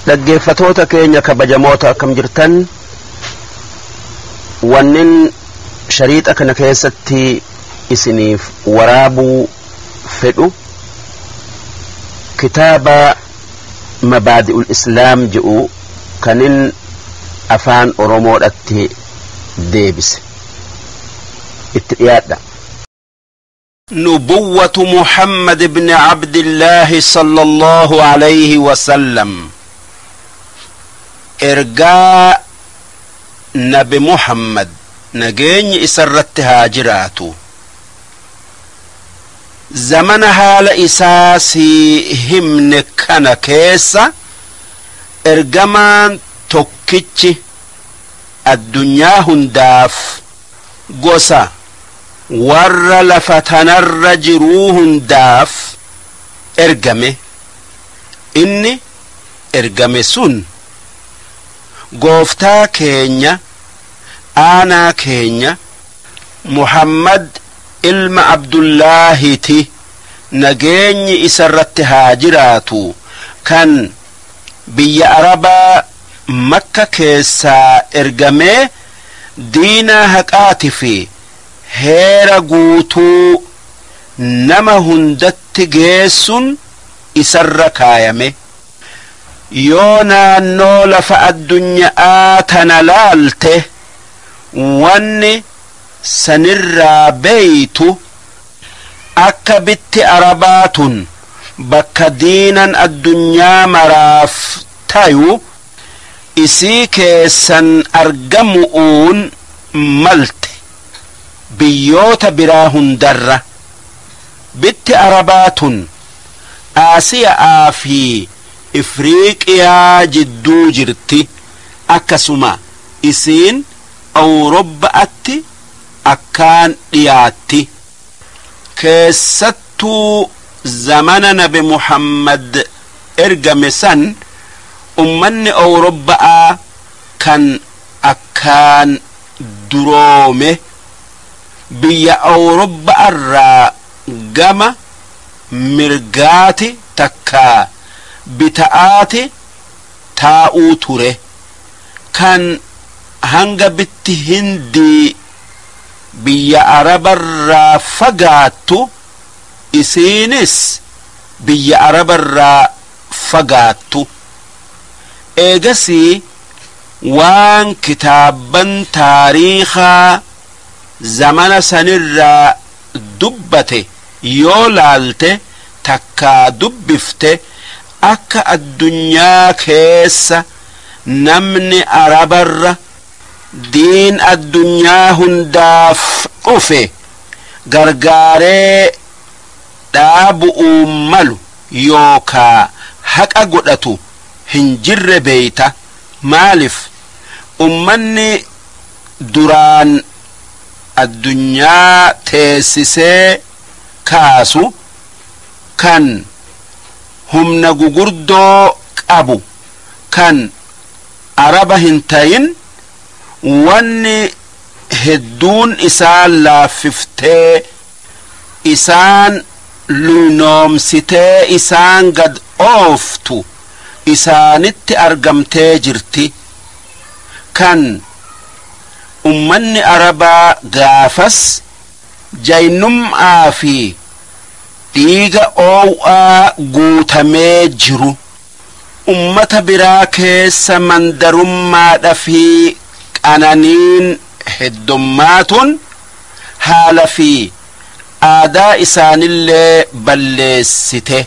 Dhaggeeffatoota keenya kabajamoota, akkam jirtan? Wannin shariixa kana keessatti isiniif waraabuu fedhu kitaaba Mabaadi'ul Islaam jedhu kanin Afaan Oromoodhatti deebise. Itti dhiyaadha. نبوة محمد بن عبد الله صلى الله عليه وسلم، ergaa Nabi Muhammad, nageenyi isarratti haa jiraatu. Zamana haala isaa si himne kana keessa ergamaan tokkichi addunyaa hundaaf, gosa warra lafa tanarra jiruu hundaaf ergame. Inni ergame sun gooftaa keenya, aanaa keenya, Muhammad ilma Abdullaahiti, nageenyi isarratti haa jiraatu, kan biyya Arabaa Makka keessaa ergamee diinaa haqaati fi heera guutuu nama hundatti geessun isarra kaayame. Yoo naannoo lafa addunyaa tana laalte, wanni sanirraa beeytu akka bitti Arabaa tun bakka diinan addunyaa maraaf tayu isii keessan argamu'uun malte biyyoota biraa hundarra. Bitti Arabaa tun Aasiya'aa fi Ifriiqiyaa jidduu jirti. Akkasuma isiin Awurobba'atti akkaan dhiyaatti. Keessattuu zamana Nabi Muhammad ergame san ummanni Awurobba'aa kan akkaan duroome biyya Awurobba'arraa gama mirgaati takkaa bita'aati taa'uu ture, kan hanga bitti Hindii biyya Arabarraa fagaattu isiinis biyya Arabarraa fagaattu. Eegasii waan kitaabban taariikaa zamana sanirraa dubbate yoo laalte takkaa dubbifte, akka addunyaa keessa namni Arabarra diin addunyaa hundaaf dhufe gargaaree dhaabu'uu malu yookaa haqa godhatu hin jirre beeyta. Maalif? Ummanni duraan addunyaa teessisee kaasu, kan humna gugurdoo qabu, kan Araba hin tayin, wanni hedduun isaan laaffiftee, isaan luynoomsitee, isaan gad ooftu isaanitti argamtee jirti. Kan ummanni Arabaa gaafas jaynum'aa fi dhiiga oow'aa guutamee jiru, ummata biraa keessa mandarummaadha fi qananiin heddommaatun haala fi aadaa isaanillee balleessite.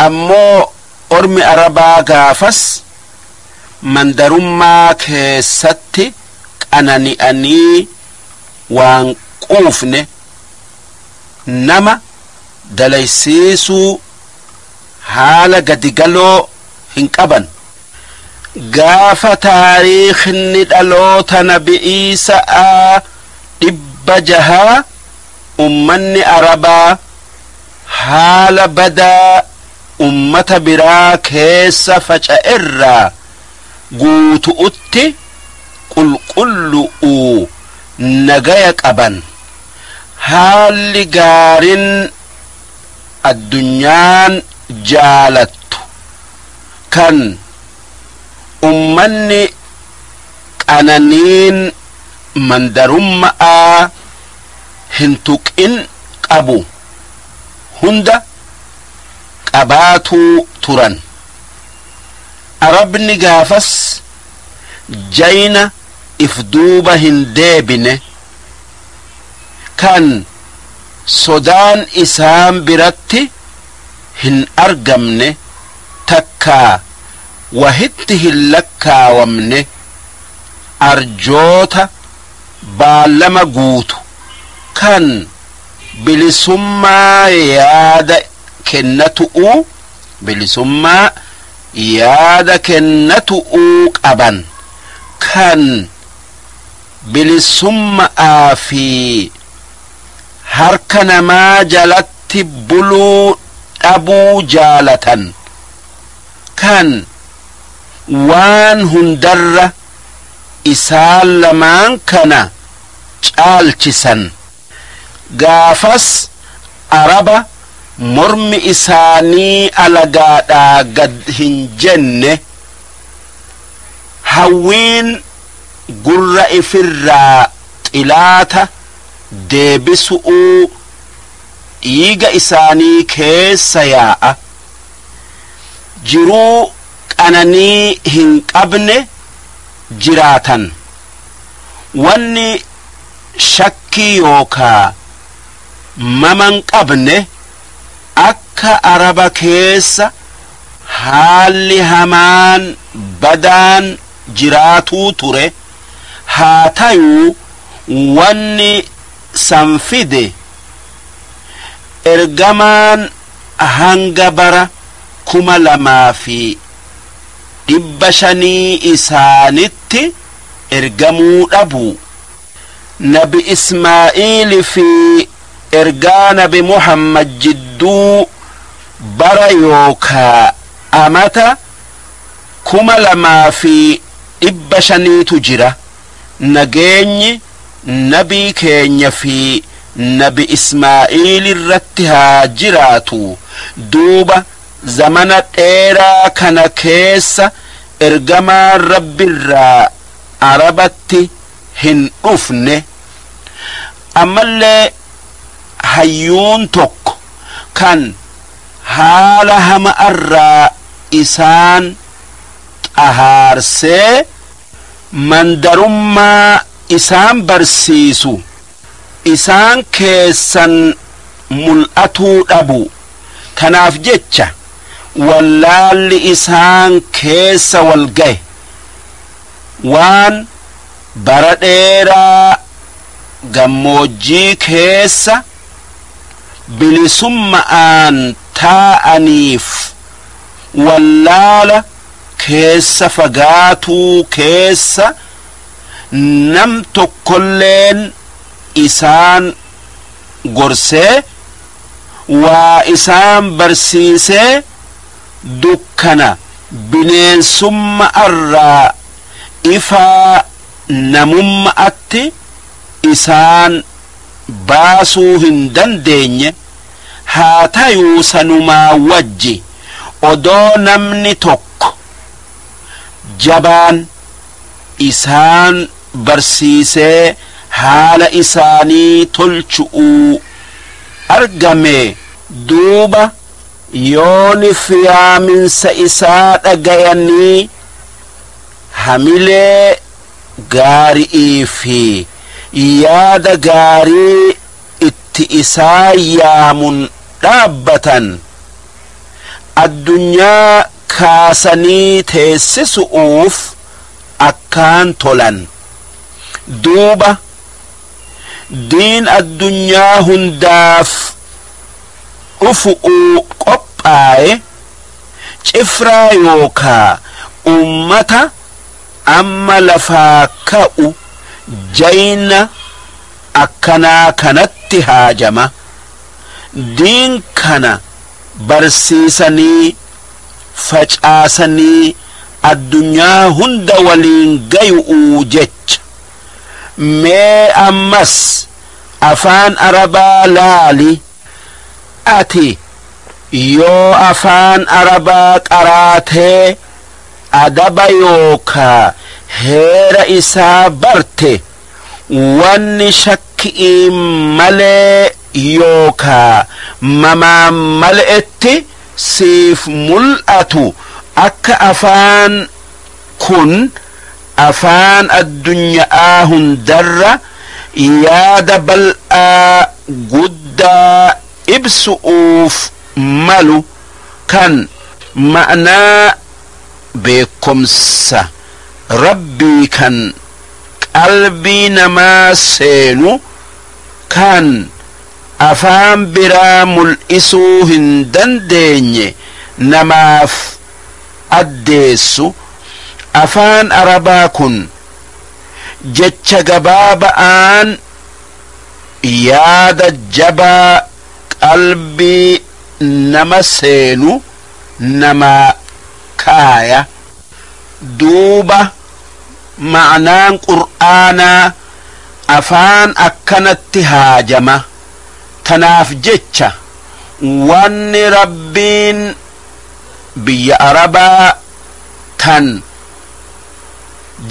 Ammoo ormi Arabaa gaafas mandarummaa keessatti qanani'anii waan quufne, nama dalaysiisuu haala gadigaloo hin qaban. Gaafa taariikhni dhaloota Nabi Iisa'aa 600, ummanni Arabaa haala badaa ummata biraa keessa faca'erraa guutu'utti qulqullu'uu nagaya qaban. Haalli gaarin addunyaan jaalattu kan Ummanni qananiin mandarummaa hin tuqin qabu hunda qabaatuu turan. Arabni gaafas jayna if duuba hin deebine kan sodaan isaan biratti hin argamne takkaa wahitti hin lakkaawamne arjoota baallama guutu kan bilisummaa yaada kennatu'uu bilisummaa yaada kennatu'uu qaban kan bilisummaa fi harka namaa jalatti buluu dhabuu jaalatan kan waan hundarra isaan lamaan kana caalchisan. Gaafas Araba mormi isaanii alagaadhaa gad hin jenne hawwiin gurra ifirraa xilaata deebisu'uu dhiiga isaanii keessa yaa'a. Jiruu qananii hin qabne jiraatan. Wanni shakkii yookaa maman qabne akka Araba keessa haalli hamaan badaan jiraatuu ture. Haa tayuu wanni san fide ergamaan hanga bara 2500 isaanitti ergamuu dhabu. Nabi Ismaa'iil fi ergaa Nabi Muhammad jidduu bara yookaa amata 2500tu jira. Nageenyi nabii keenya fi Nabi Ismaa'iil irratti haa jiraatu. Duuba zamana dheeraa kana keessa ergamaan Rabbirraa Arabatti hin dhufne. Ammallee hayyuun tokko kan haala hama'arraa isaan xahaarsee mandarummaa isaan barsiisu isaan keessan mul'atuu dhabu. Tanaaf jecha wallaalli isaan keessa wal gahe waan bara dheeraa gammoojjii keessa bilisummaan taa'aniif wallaala keessa fagaatuu keessa nam tokkolleen isaan gorsee waa isaan barsiisee dukkana bineensummaa irraa ifaa namummaatti isaan baasuu hin dandeenye. Haa tayuu sanumaa wajji odoo namni tokko jabaan isaan barsiisee haala isaanii tolchu'uu argame. Duuba yooni fiyaaminsa isaa dhagayanii hamilee gaari'ii fi yaada gaarii itti isaa yaamun dhaabbatan addunyaa kaasanii teessisu'uuf akkaan tolan. Duuba diin addunyaa hundaaf dhufu'uu qophaa'e cifraa yookaa ummata amma lafaa ka'u jayna akkanaa kanatti haajama. Diin kana barsiisanii facaasanii addunyaa hunda waliin gayu'uu jecha. Mee ammas afaan Arabaa laali. Ati yoo afaan Arabaa qaraatee Adaba yookaa heera isaa barte, wanni shakki'ii malee yookaa mamaan male'etti siif mul'atu akka afaan kun afaan addunya'aa hundarra yaada bal'aa guddaa ibsu'uuf malu, kan ma'naa beekkomsa Rabbii kan qalbii namaa seenu, kan afaan biraa mul'isuu hin dandeenye namaaf addeessu. Afaan Arabaa kun jecha gabaaba'aan yaada jabaa qalbii nama seenu namaa kaaya. Duuba ma'naan Qur'aanaa afaan akkanatti haajama. Tanaaf jecha wanni Rabbiin biyya Arabaa tan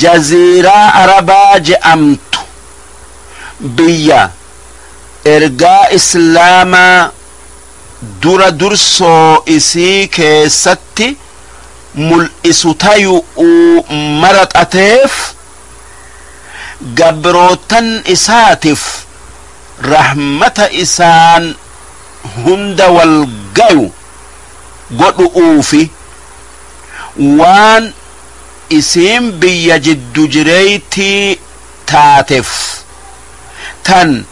Jaziiraa Arabaa je'amtu, biyya ergaa Islaamaa dura dursoo isii keessatti mul'isu tayu'uu maraxateef, gabrootan isaatif rahmata isaan hunda wal gayu godhu'uufi, waan isiin biyya jiddu jireeytii taatef, tan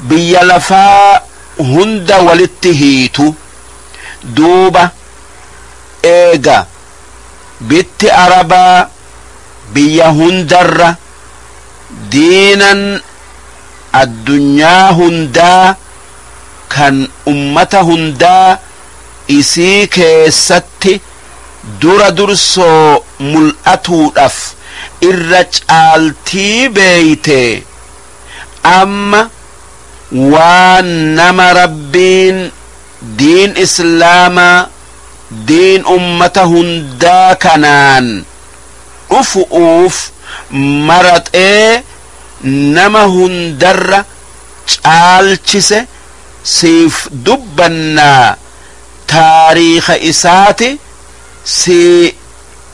biyya lafaa hunda walitti hiitu. Duuba eega bitti Arabaa biyya hundarra diinan addunyaa hundaa kan ummata hundaa isii keessatti dura dursoo mul'atuudhaf irra caaltii beeyte, amma waan nama Rabbiin diin Islaamaa, diin ummata hundaa kanaan dhufu'uuf maraxee nama hundarra caalchise siif dubbannaa, taariikha isaati si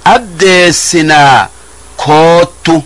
addeessinaa, koottu.